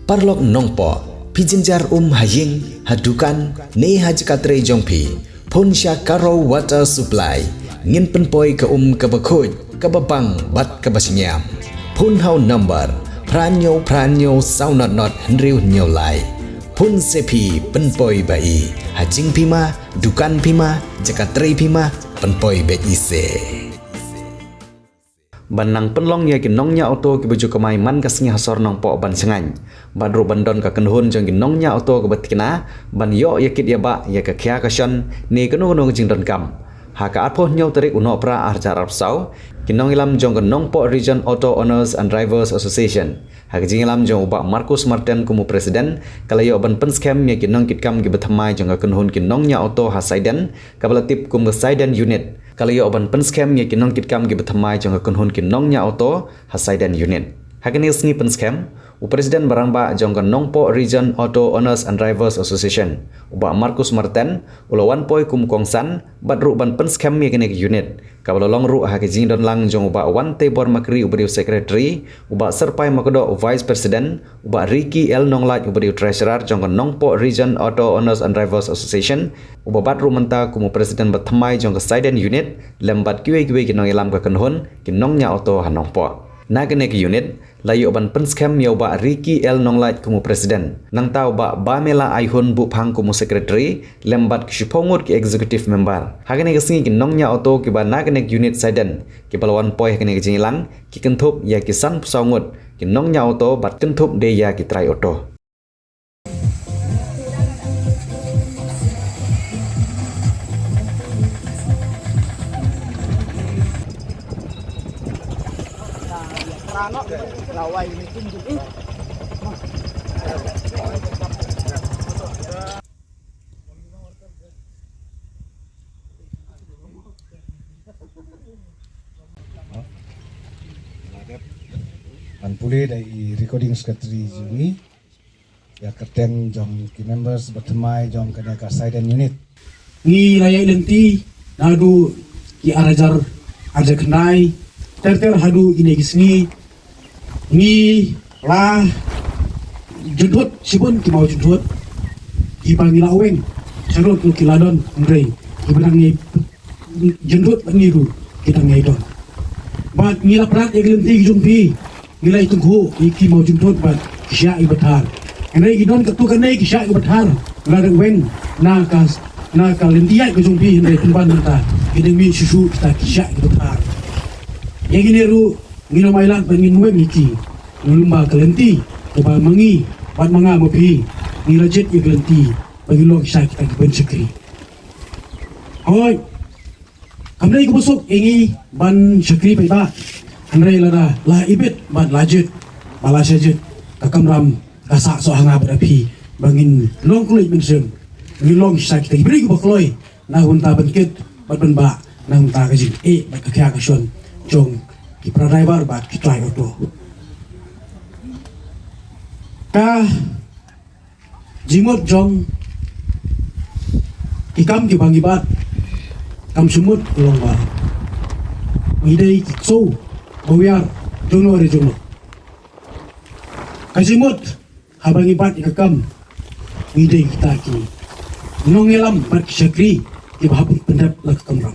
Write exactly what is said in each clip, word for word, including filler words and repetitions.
Paralok Nongpoh, phi jynjar um ha ïing, ha dukan, ne ha jaka trei jong phi, phone sha Karo Water Supply. Ngin pynpoi ka um kaba khuid, kaba bang bad kaba shngiam. Phone ha u number phra hynñiew phra hynñiew saw not not hynriew hynñiew lai. Phone se phi pynpoi ba i, ha jingphi ma, dukan phi ma, jaka trei phi ma, pynpoi beit i se. Ban nang pynlong ïa ki nongñiah auto kiba ju kamai man ka sngi ha sor Nongpoh ban shngaiñ bad ruh ban don ka kynhun jong ki nongñiah auto kaba thikna ban ïoh ïa kit ïa bah ïa ka khia ka shon ne kano kano ka jingdonkam. Ha ka arphew hynñiew tarik u Nohprah arhajar arphew saw, ki nongïalam jong ka Nongpoh Region Auto Owners and Drivers Association, ha ka jingïalam jong u Bah Marcus Marten kum u President, ka la ïoh ban pynskhem ïa ki nongkitkam kiba thymmai jong ka kynhun ki nongñiah auto ha Saiden, kaba la tip kum ka Saiden Unit. Ka la ïoh ban pynskhem ïa ki nongkitkam kiba thymmai jong ka kynhun ki nongñiah auto ha Saiden Unit. Ha kane ka sngi pynskhem, u President ba rangbah jong ka Nongpoh Region Auto Owners and Drivers Association, u Bah Marcus Marten, u la wan poi kum u kongsan bad ruh ban pynskhem ïa kane ka unit, kaba la long ruh ha ka jingdonlang jong u Bah Wantebor Makri uba dei u Secretary, u Bah Serpai Makdoh u Vice President, u Bah Ricky L Nonglait uba dei u Treasurer jong ka Nongpoh Region Auto Owners and Drivers Association, uba bat ruh mynta kum u President ba thymmai jong ka Saiden Unit, lem bad kiwei kiwei ki nongïalam ka kynhun ki nongñiah auto ha Nongpoh. Na kane ka unit, la ïoh ban pynskhem ïa u Bah Ricky L Nonglait kum u President, nangta u Bah Bamela Aihun Buhphang kum u Secretary, lem bad ki shiphew ngut ki Executive Member. Ha kane ka sngi ki nongñiah auto kiba na kane ka unit Saiden, kiba la wan poi ha kane ka jingïalang, ki kynthup ïa ki sanphew saw ngut ki nongñiah auto bad kynthup de ïa ki trai auto. Ban pule da i recording secretary jong ngi, ïa kyrteng jong ki members ba thymmai jong kane ka Saiden Unit. Ngi la ïaid lynti naduh ki ar hajar, ar hajar khyndai, ter ter haduh kine ki sngi. Ngi la jynthut shibun ki mawjynthut kiba ngi la weng, sharud ruh ki la don, hynrei kiba dang ngi jynthut bad ngi ruh ki dang ngi don. Bad ngi la prat ïa ki lynti ki jong phi, ngi la ïatyngkhuh ïa ki mawjynthut bad ki shiah kiba thar. Hynrei ki don katto katne ki shiah kiba thar, la dang weng na ka, na ka lynti ïaid ka jong phi, hynrei pynban mynta ki dang mih shuh shuh kita ki shiah kiba thar. Ïa kine ruh ngin ym ailad ban ngin weng ïa ki. Ngi lyngba ka lynti kaba ma ngi bad ma nga ma phi ngi la jied ïa ka lynti ba ngi long sha kita ki ban shakri. Hooid, kam dei kaba suk ïa ngi ban shakri paidbah, hynrei lada la ibit bad la jied bad la sha jied, ka kamram ka sah soh ha nga bad ha phi ba ngin long khlem mynsiem, ngin long sha kita ki briew kiba kloi na ka bynta ban kit bad ban bah na ka bynta ka jingeh bad ka khia ka shon jong ki para driver bad ki trai auto. Ka jingmut jong ki kam kiba ngi bat, kam shym mut ka long ba ngi dei ki ksew ba wiar jong no re jong no. Ka jingmut haba ngi bat ïa ka kam, ngi dei kita ki nongïalam bad ki shakri kiba hap pyndep la ka kamram.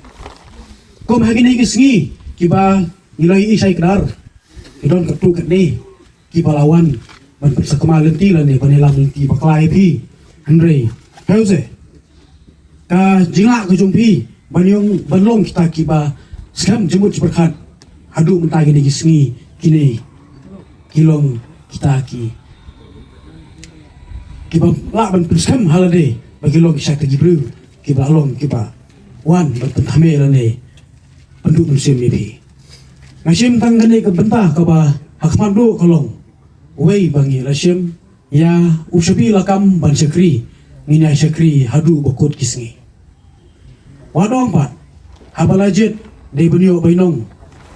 Kum ha kine ki sngi kiba ngi la ïohi shai kdar, ki don katto katne kiba la wan ban pynsakma lynti lane ban ïalam lynti bakla ïa phi. Hynrei, hynrei ka jinglah ka jong phi ban ïong, ban long kita kiba skhem jingmut jingpyrkhat haduh mynta kine ki sngi, kine ki long kita ki, kiba lah ban pynskhem ha lade ba ki long kita ki briew kiba long kiba wan ban pynthame lane pynduh mynsiem ïa phi. Nga shim tang kane ka bynta kaba ha khmat duh ka long wei ba ngi la shim ïa u shabi lakam ban shakri, ngin ïa shakri haduh ba kut ki sngi. Wat ong pat, haba la jied dei ban ïoh bainong,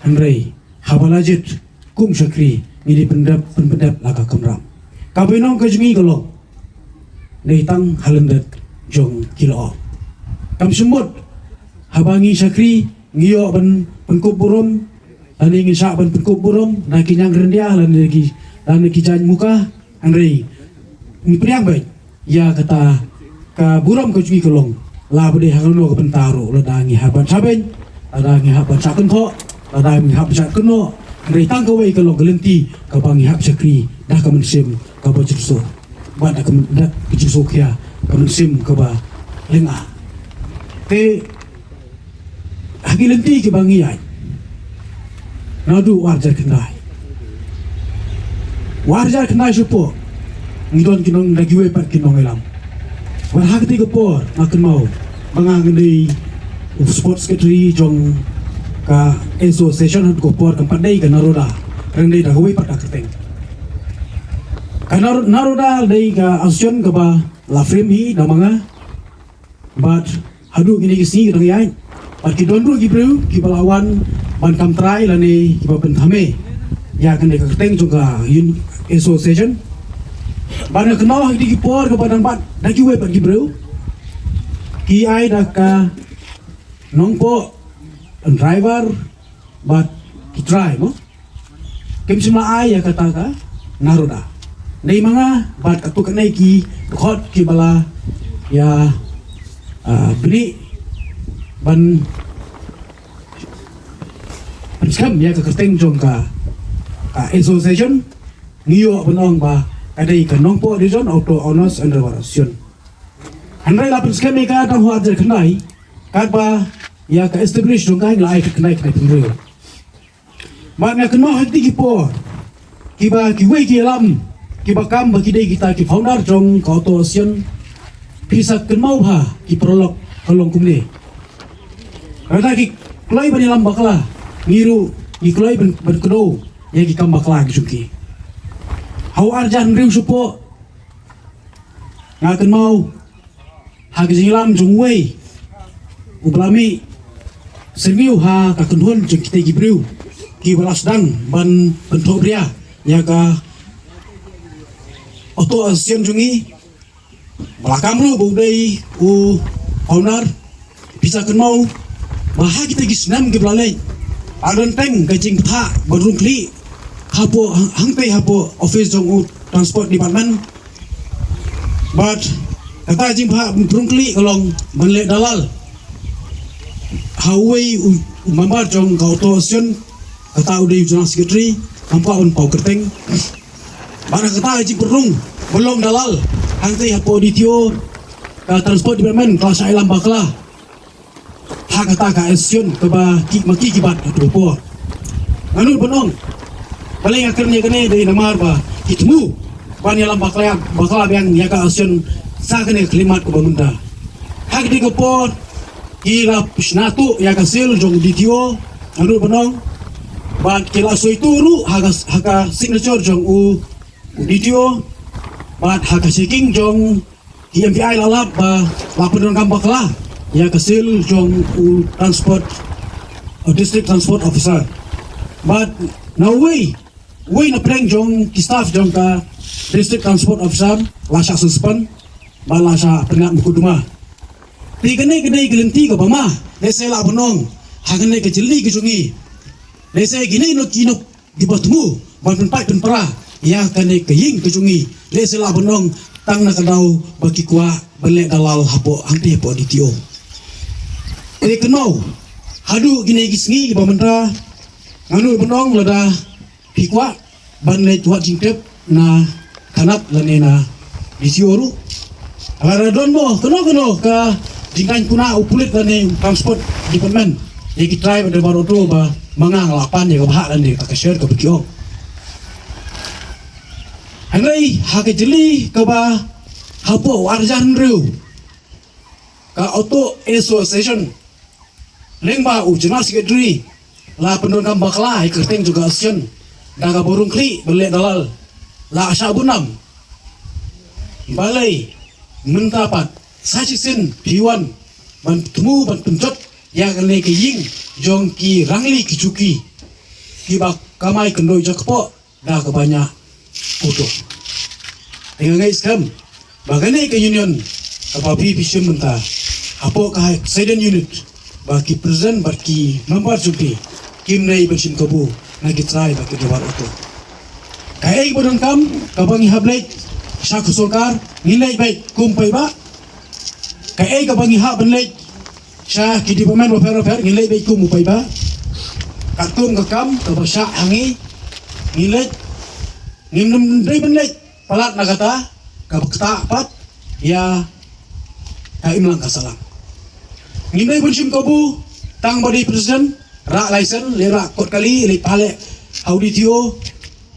hynrei haba la jied kum shakri ngi dei pyndep, pynpyndep la ka kamram. Ka bainong ka jong ngi ka long dei tang ha lyndet jong ki lyoh. Kam shym mut haba ngi shakri ngi ïoh ban pynkup burom, lane ngi shah ban pynkup burom na ki ñiang ryndia lane ki, lane ki jaiñ muka, Hynrei ngi pdiang beit ïa kata ka burom ka jong ngi ka long, la ba dei ha kano ka bynta ruh, lada ngi hap ban shah beiñ, lada ngi hap ban shah kynthoh, lada ngi hap ban shah kynnoh, hynrei tang kawei ka long ka lynti kaba ngi hap shakri da ka mynsiem kaba jingsoh, bad da ka myn-, da ka jingsoh khia, ka mynsiem kaba lynga. Te ha ki lynti kiba ngi ïaid naduh u ar hajar khyndai, u ar hajar khyndai shapoh, ngi don ki nong, da kiwei pat ki nongïalam. Bad ha kata ka por nga kynmaw ba nga nga dei u sports secretary jong ka association, ha kata ka por kam pat dei ka NARODA, hynrei dei da kawei pat ka kyrteng. Ka Nar-, NARODA dei ka association kaba la frame hi da ma nga. Bad haduh kine ki sngi ki dang ïaid, bad ki don ruh ki briew kiba la wan ban kam trai lane kiba pynthame ïa kane ka kyrteng jong ka un-, association. Bad nga kynmaw ha kine ki por kaba dang bat da kiwei pat ki briew, ki ai da ka nongpoh, driver, bad ki trai mo. Kim shym la ai ïa kata ka NARODA. Dei ma nga bad katto katne ki dkhot kiba la ïa, ah, bri ban pynskhem ïa ka kyrteng jong ka, ka association, ngi ïoh ban ong ba ka dei ka Nongpoh Division Auto Owners and Driver Association. Hynrei la pynskhem ïa ka tang ha u ar hajar khyndai, katba ïa ka establish jong ka ngi la ai khyndai khyndai pynriew. Bad nga kynmaw ha kiti ki por kiba kiwei ki ïalam kiba kam ba ki dei kita ki founder jong ka auto association, phi sa kynmaw ha ki paralok ka long kumne. Lada ki kloi ban ïalam bakla, ngi ruh ngi kloi ban, ban kdew ïa ki kam bakla ki jong ki. Ha u ar hajar hynriew shapoh, nga kynmaw ha ka jingïalam jong uwei u ba la mih syrngiew ha ka kynhun jong kita ki briew kiba la sdang ban pynthohbria ïa ka auto association jong ngi, ba la kam ruh ba u dei u founder. Phi sa kynmaw ba ha kita ki snem kiba la leit, la don teng ka jingbthah ban rung khlieh hapoh, hang-, hangtei hapoh office jong u Transport Department. Bad kata ka jingbthah ban rung khlieh ka long ban leh dalal ha uwei u, u member jong ka auto association, kata u dei u general secretary, kam kwah ban paw kyrteng. Bad ha kata ka jingpynrung ban long dalal hangtei hapoh D T O, ka Transport Department ka la shah ïalam bakla ha kata ka association kaba ki, ma ki ki bat ha kata ka por. Nga nud ban ong, balei nga kren ïa kane, dei namar ba ki thmu ban ïalam bakla, bakla biang ïa ka association sa kane ka khyllipmat kaba mynta. Ha kata ka por ki la shna tuh ïa ka seal jong u D T O, nga nud ban ong, bad ki la soi tuh ruh ha ka, ha ka signature jong u, u D T O, bad ha ka shaking jong ki M P I la lap ba la pyndonkam bakla ïa ka seal jong u transport, u district transport officer. Bad na uwei, uwei na pdeng jong ki staff jong ka district transport officer la shah suspend bad la shah pynïap mukotduma. Te kane ka dei ka lynti kaba ma, lehse lah ban ong ha kane ka jylli ka jong ngi, lehse kine kino kino kiba thmu ban pynpait pynpra ïa kane ka ïing ka jong ngi, lehse lah ban ong tang na ka daw ba ki kwah ban leh dalal hapoh, hangtei hapoh D T O. Te kynmaw, haduh kine ki sngi kiba mynta, nga nud ban ong, lada phi kwah ban leit wad jingtip na thanat lane na D C O ruh, lada don mo kano kano ka jingkynmaw na u pulit lane u transport department ïa ki trai bad driver auto, ba ma nga nga lah pan ïa ka bhah lane ka cashier kaba ki ong. Hynrei ha ka jylli kaba hapoh u ar hajar hynriew, ka Auto Association lyngba u General Secretary la pyndonkam bakla ïa ka kyrteng jong ka association da kaba rung khlieh ban leh dalal, la shah bunnam. Balei mynta pat sa shisien phi wan ban thmu ban pynjot ïa kane ka ïing jong ki rangli ki juki kiba kamai kyndoh jakpoh da kaba ñiah auto? Te nga ngeit skhem ba kane ka union kaba phi phi shim mynta hapoh ka Sidon unit, ba ki president bad ki member jong ki kim dei ban shim kabu na ki trai bad ki driver auto. Kaei ba donkam kaba ngi hap leit sha ka sorkar, ngi leit beit kum paidbah. Kaei kaba ngi hap ban leit sha ki department bapher bapher, ngi leit beit kum u paidbah. Katkum ka kam kaba shah ha ngi, ngi leit, ngim dei ban leit palat na kata kaba ktah pat ïa ka imlang ka sahlang. Ngim dei ban shim kabu tang ba dei president, rah license, leit rah kot kali, leit pale ha u D T O,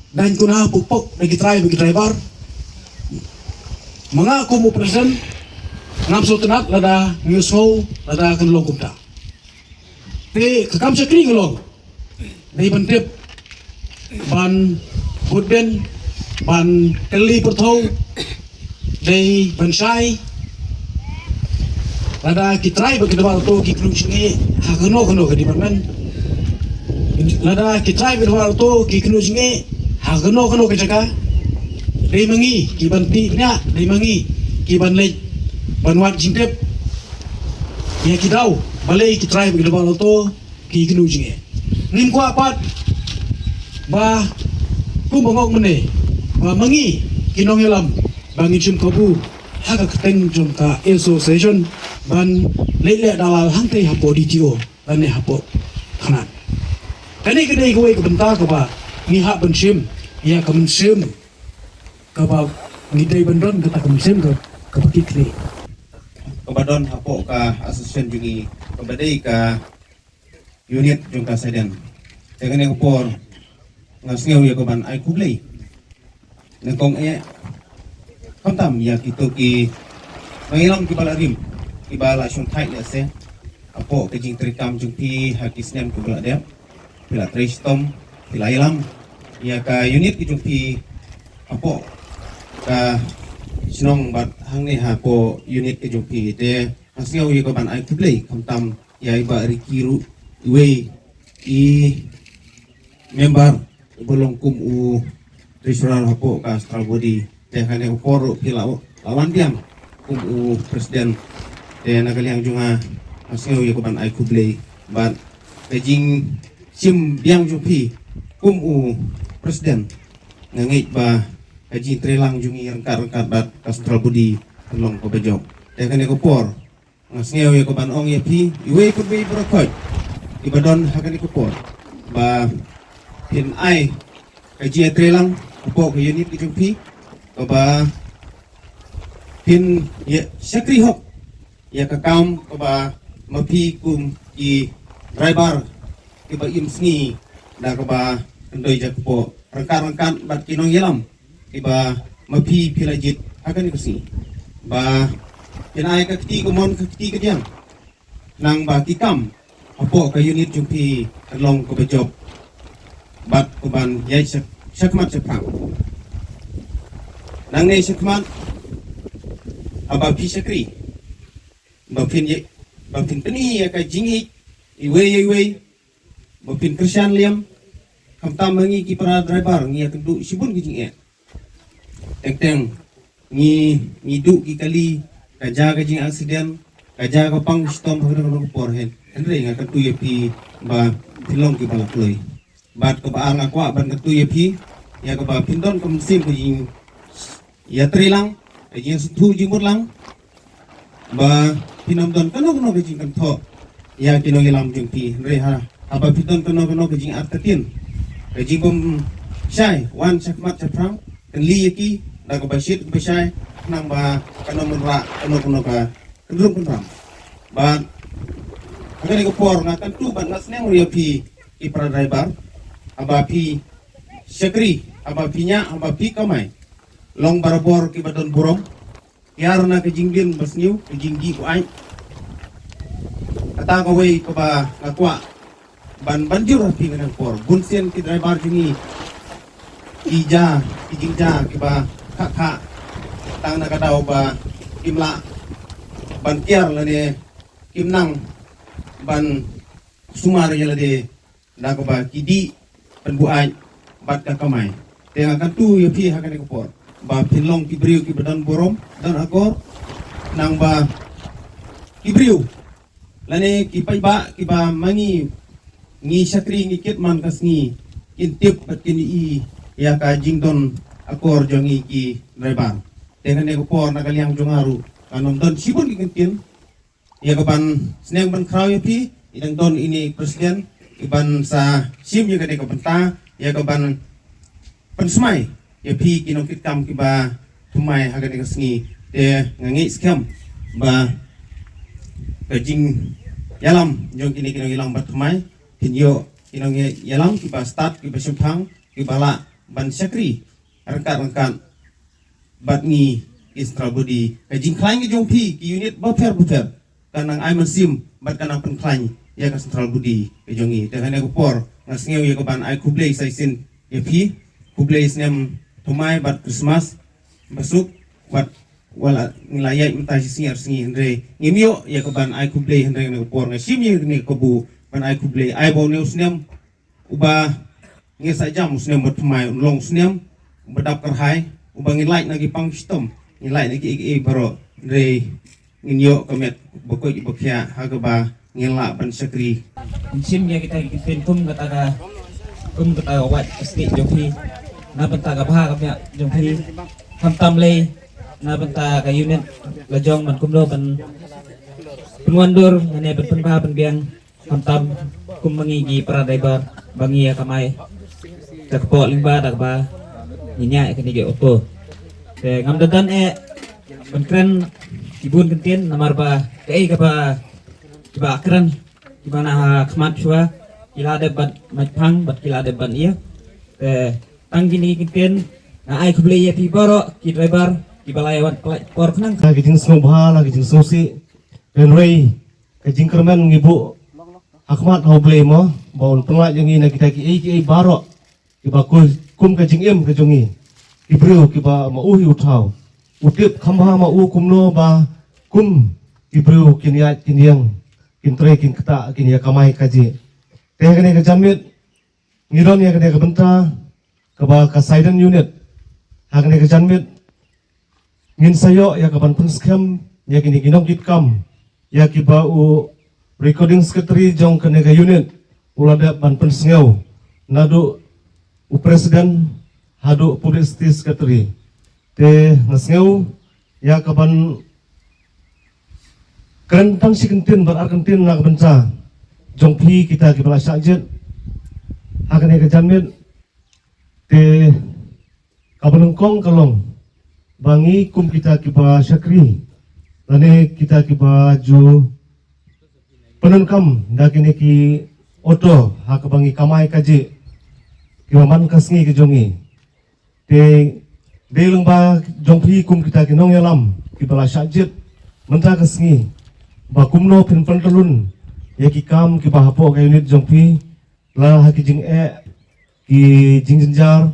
dang kuna puk pok da ki trai ba ki driver. Ma nga kum u president, ngam sngewtynnat lada ngi sngew lada kan long kumta. Te ka kam shakri ka long dei ban tip, ban bud ben, ban kylli pyrthaw, dei ban shai lada ki trai ba ki driver auto ki kynduh jingeh ha kano kano ka department. Lada ki trai ba ki driver auto ki kynduh jingeh ha kano kano ka jaka, dei ma ngi ki ban tih bniah, dei ma ngi ki ban leit ban wad jingtip ïa ki daw balei ki trai ba ki driver auto ki kynduh jingeh. Ngim kwah pat ba kum ba ngok mynne ba ma ngi ki nongïalam ba ngin shim kabu ha ka kyrteng jong ka association ban leit leh dalal hangtei hapoh D T O lane hapoh thanat. Kane ka dei kawei ka bynta kaba ngi hap ban shim ïa ka mynsiem kaba ngi dei ban don kata ka mynsiem ka, kaba kit khlieh kaba don hapoh ka association jong ngi kaba dei ka unit jong ka Saiden. Te kane ka por nga sngew ïa ka ban ai khublei nyngkong eh khamtam ïa kito ki nongïalam kiba la rim, kiba la shongthait lehse hapoh ka jingtrei kam jong phi ha ki snem kiba la dep. Phi la trei shitom, phi la ïalam ïa ka unit ka jong phi hapoh ka shnong bad hangne hapoh unit ka jong phi. Te nga sngew ïa ka ban ai khublei khamtam ïa i Bah Ricky ruh, iwei i member uba long kum u treasurer hapoh ka central body. Te kane ka por ruh phi la, la wan biang kum u president. Te na ka liang jong nga, nga sngew ïa ka ban ai khublei bad ka jingshim biang jong phi kum u president, nga ngeit ba ka jingtrei lang jong ngi ryngkat ryngkat bad ka central body kan long kaba jop. Te kane ka por nga sngew ïa ka ban ong ïa phi, iwei pa iwei baroh khoit iba don ha kane ka por, ba phin ai ka jingïatreilang hapoh ka unit ka jong phi, kaba phin ïa shakri hok ïa ka kam kaba ma phi kum ki driver kiba im sngi da kaba kyndoi ja kpoh, ryngkat ryngkat bad ki nongïalam kiba ma phi phi la jied ha kane ka sngi, ba phin ai ka kti kamon ka kti kadiang, nang ba ki kam hapoh ka unit jong phi kan long kaba jop bad kaban ïaid sha, shakhmat shaphrang. Nangne shakhmat, haba phi shakri, ba phin ïa, ba phin pyni ïa ka jingïeit iwei ïa iwei, ba phin kyrshan liam. Khamtam ma ngi ki para driver ngi ïakynduh shibun ki jingeh. Teng teng ngi, ngi duh ki kali, ka ja ka jingaccident, ka ja ka pang shitom ha kano kano ka por. Hynrei nga kyntu ïa phi ba phin long kiba la kloi. Bad kaba ar nga kwah ban kyntu ïa phi ïa kaba phin don ka mynsiem ka jingïatreilang, ka jingsngewthuh jingmut lang, ba phin ym don kano kano ka jingkynthoh ïa ki nongïalam jong phi. Hynrei ha, haba phi don kano kano ka jingartatien, ka jingbym shai, wan shakhmat shaphrang, kylli ïa ki da kaba shit kaba shai, khnang ba kan ym wanrah kano kano ka kynrum kynram. Bad ha kane ka por nga kyntu bad nga sneng ruh ïa phi ki para driver, haba phi shakri, haba phi ñiah, haba phi kamai, long barabor kiba don burom, kiar na ka jingbin basniew, ka jingdih buaid. Kata kawei kaba nga kwah ban, ban jur ha phi kane ka por. Bunsien ki driver jong ngi ki ja, ki jingjia kiba khah khah, tang na ka daw ba kim lah ban kiar lane kim nang ban sumar ïa lade da kaba ki dih pynbuaid bad ka kamai. Te nga kyntu ïa phi ha kane ka por ba phin long ki briew kiba don burom, don akor, nang ba ki briew lane ki paidbah kiba ma ngi, ngi shakri ngi kit man ka sngi, kin tip bad kin ïohi ïa ka jingdon akor jong ngi ki driver. Te kane ka por na ka liang jong nga ruh kan ym don shibun ki kyntien ïa ka ban sneng ban khraw ïa phi, i dang don ine i president i ban sa shim ïa kane ka bynta ïa ka ban pynsmai ïa phi ki nongkitkam kiba thymmai ha kane ka sngi. Te nga ngeit skhem ba ka jingïalam jong kine ki nongïalam ba thymmai kin ïoh ki nongïalam kiba stad, kiba shemphang, kiba lah ban shakri ryngkat ryngkat bad ngi ki central body. Ka jingkhlaiñ ka jong phi ki unit bapher bapher kan nang ai mynsiem bad kan nang pynkhlaiñ ïa ka central body ka jong ngi. Te ha kane ka por nga sngew ïa ka ban ai khublei sa shisien ïa phi, khublei snem thymmai bad Christmas basuk. Bad wat la ngi la ïaid mynta shi sngi ar sngi, hynrei ngim ïoh ïa ka ban ai khublei, hynrei ha kane ka por nga shim ïa kane ka kabu ban ai khublei. Ai ba une u snem uba ngi sa jam u snem ba thymmai un long u snem uba dap kyrhai, uba ngin lait na ki pang ki shitom, ngin lait na kiei kiei baroh, hynrei ngin ïoh ka met ba koit ba khiah ha kaba ngin lah ban shakri. Ngin shim ïa kita ki kyntien kum kata ka, kum kata ka wad ka stieh jong phi na bynta ka bha ka miat jong phi, khamtam lei na bynta ka unit la jong ban kumno ban pynwandur ne ban pynbha pynbiang. Khamtam kum ma ngi ki para driver ba ngi ïa kamai da kpoh lyngba da kaba ngi ñiah ïa kane ki auto. Te ngam da don eh ban kren ki bun kyntien namar ba kaei kaba kiba kren kiba na ha khmat shuwa ki la dep ban mait phang bad ki la dep ban ïa. Te tang kine ki kyntien nga ai khublei ïa phi baroh ki driver kiba la ïa wan pynlait por khnang. La ki jingsngewbha, la ki jingsngewsih. Hynrei ka jingkyrmen ngi buh ha khmat ha U Blei mo ba un pynlait ïa ngi na kita kiei kiei baroh kiba kum, kum ka jingim ka jong ngi. Ki briew kiba ma u hi u thaw, u tip kham bha ma u kumno ba kum ki briew kin ïaid kin ïeng, kin trei kin ktah, kin ïa kamai kajih. Te ha kane ka janmiet ngi don ïa kane ka bynta kaba ka Saiden Unit ha kane ka janmiet ngin sa ïoh ïa ka ban pynskhem ïa kine ki nongkitkam, ïa kiba u recording secretary jong kane ka unit u la dep ban pynsngew naduh u president haduh publicity secretary. Te nga sngew ïa ka ban kren tang shi kyntien bad ar kyntien na ka bynta jong phi kita kiba la shah jied ha kane ka janmiet. Te kaba nyngkong ka long ba ngi kum kita kiba shakri lane kita kiba ju pyndonkam da kine ki auto ha kaba ngi kamai kajih kiba man ka sngi ka jong ngi. Te dei lyngba jong phi kum kita ki nongïalam kiba la shah jied mynta ka sngi ba kumno phin pyntyllun ïa ki kam kiba hapoh ka unit jong phi, la ha ki jingeh, ki jingjynjar,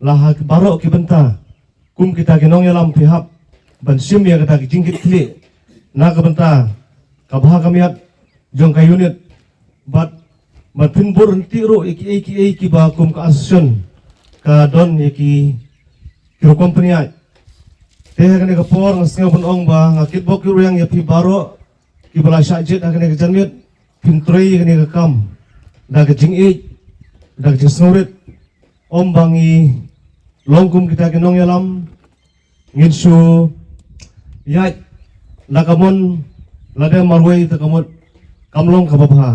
la ha ki baroh ki bynta. Kum kita ki nongïalam phi hap ban shim ïa kata ki jingkitkhlieh na ka bynta ka bha ka miat jong ka unit bad ban pynbor ryntih ruh ïa kiei kiei kiba kum ka association ka don ïa ki, ki rukom pynïaid. Te ha kane ka por nga sngew ban ong ba nga kitbok kitrwiang ïa phi baroh kiba la shah jied ha kane ka janmiet, phin trei ïa kane ka kam da ka jingïeit, da ka jingsngewrit. Ym ba ngi long kum kita ki nongïalam ngin shu ïaid la ka mon lada marwei te ka mut kam long kaba bha.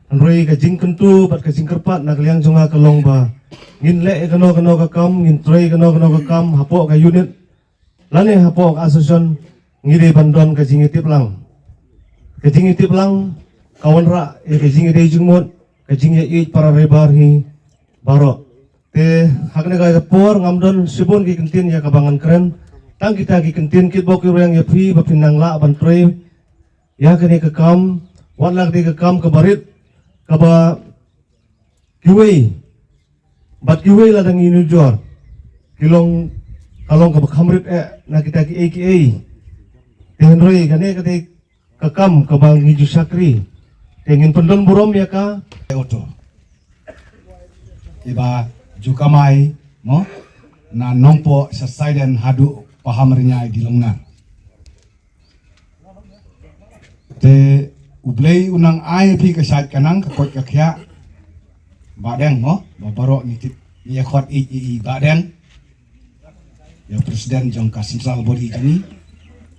Hynrei ka jingkyntu bad ka jingkyrpad na ka liang jong nga ka long ba ngin leh ïa kano kano ka kam, ngin trei kano kano ka kam hapoh ka unit lane hapoh ka association, ngi dei ban don ka jingïatiplang. Ka jingïatiplang ka wanrah ïa ka jingïadei jingmut, ka jingïaieit para raibar hi baroh. Te ha kane ka por ngam don shibun ki kyntien ïa kaba ngan kren, tang kita ki kyntien kitbok kitrwiang ïa phi ba phin nang lah ban trei ïa kane ka kam, wat la kane ka kam kaba rit, kaba kiwei bad kiwei lada ngi nujor ki long, ka long kaba kham rit eh na kita kiei kiei. Te hynrei kane ka dei ka kam kaba ngi ju shakri. Te ngin pyndon burom ïa ka. Auto iba ju kamai mo na Nongpoh sha Saiden haduh Pahamrynjai Gilongnan. Te U Blei u nang ai phi ka shait ka nang, ka koit ka khiah. Ba deng mo, ba baroh ngi tip Ïa khot i i i ba deng. Ïa president jong ka central body jong i.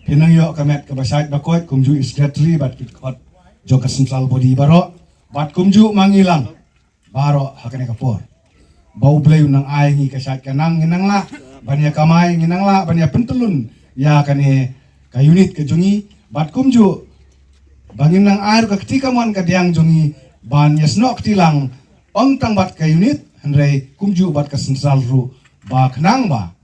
Pynang ïoh ka met ka ba shait ba koit kumjuh i secretary bad ki khot jong ka central body baroh. Bad kumjuh ma ngi lang baroh ha kane ka por. Ba U Blei u nang ai ngi ka shait ka nang ngi nang lah ban ïa kamai ngi nang lah ban ïa pyntlun ïa kane ka unit ka jong i. Bad kumjuh ba ngin nang ai ruh ka kti kamon ka diang jong i ban ïa snoh kti lang ong tang bad ka unit hynrei kumjuh bad ka central ruh ba khnang ba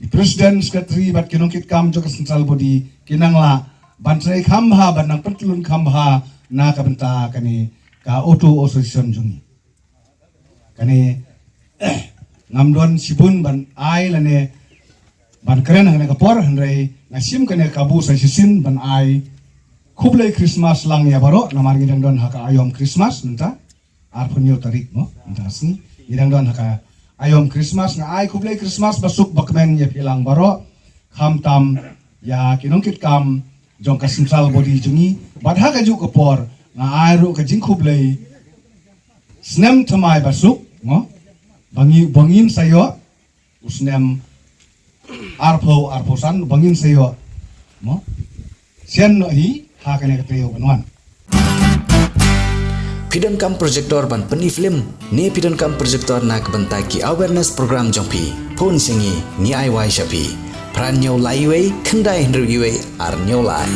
i president secretary bad ki nongkit kam jong ka central body ki nang lah ban trei kham bha ban nang pyntlun kham bha na ka bynta kane ka auto association jong i. Kane ngam don shibun ban ai lane ban kren ha kane ka por hynrei nga shim kane ka bu sa shisien ban ai khublei Christmas lang ïa baroh namar ngi dang don ha ka aïom Christmas mynta. Arphew hynñiew tarik mo mynta ka sngi ngi dang don ha ka aïom Christmas nga ai khublei Christmas ba suk ba kmen ïa phi lang baroh. Kham tam ïa ki nongkit kam jong ka central body jong i bad ha ka juh ka por nga ai ruh ka jingkhublei snem thymmai ba suk mo ba ngi ba ngin sa ïoh u snem arphew arphew san ba ngin sa ïoh mo sien noh hi ha kane ka taïew ban wan. Phi donkam projector ban pyni film ne phi donkam projector na ka bynta ki awareness program jong phi? Phone sha ngi, ngi ai wai sha phi. Phra hynñiew lai wei khyndai hynriew wei ar hynñiew lai.